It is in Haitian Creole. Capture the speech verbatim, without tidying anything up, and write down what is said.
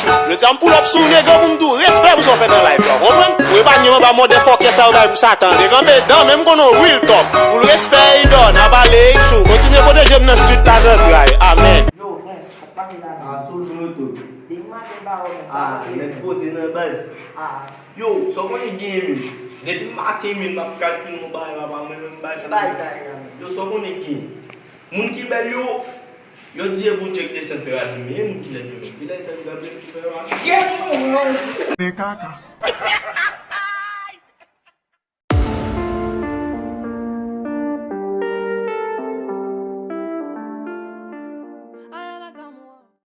Jodi a m pull up sou nèg pou m di w respè pou sa w fè nan live la, w konprann? Ou epanye m anba mòdè fòkè sa yo bay pou Satan. Se kanpe dan, men m konnen w real talk. Full respè, Idò, n ap ale, chou. Kontinye pwoteje m nan street la, zantray. Amèn. Yo, frè, sa k pase la menm? Ah, sou nou tou. Depi maten m pa wè w menm, sa Ah, pase nèg menm? Poze nan baz. Ah. Yo, sa w konnen genyen menm? Depi maten menm m ap kalkile yon bagay, papa, mwen menm bagay sa. Ki bagay sa ye la menm? Yo, sa w konnen genyen? Moun ki bèl yo, yo di e pou Djek desann fè rad li, men e moun ki lèd yo menm. Ki lèd sa ki gade ki fè rad? Yes, mwen, mwen. Men kaka.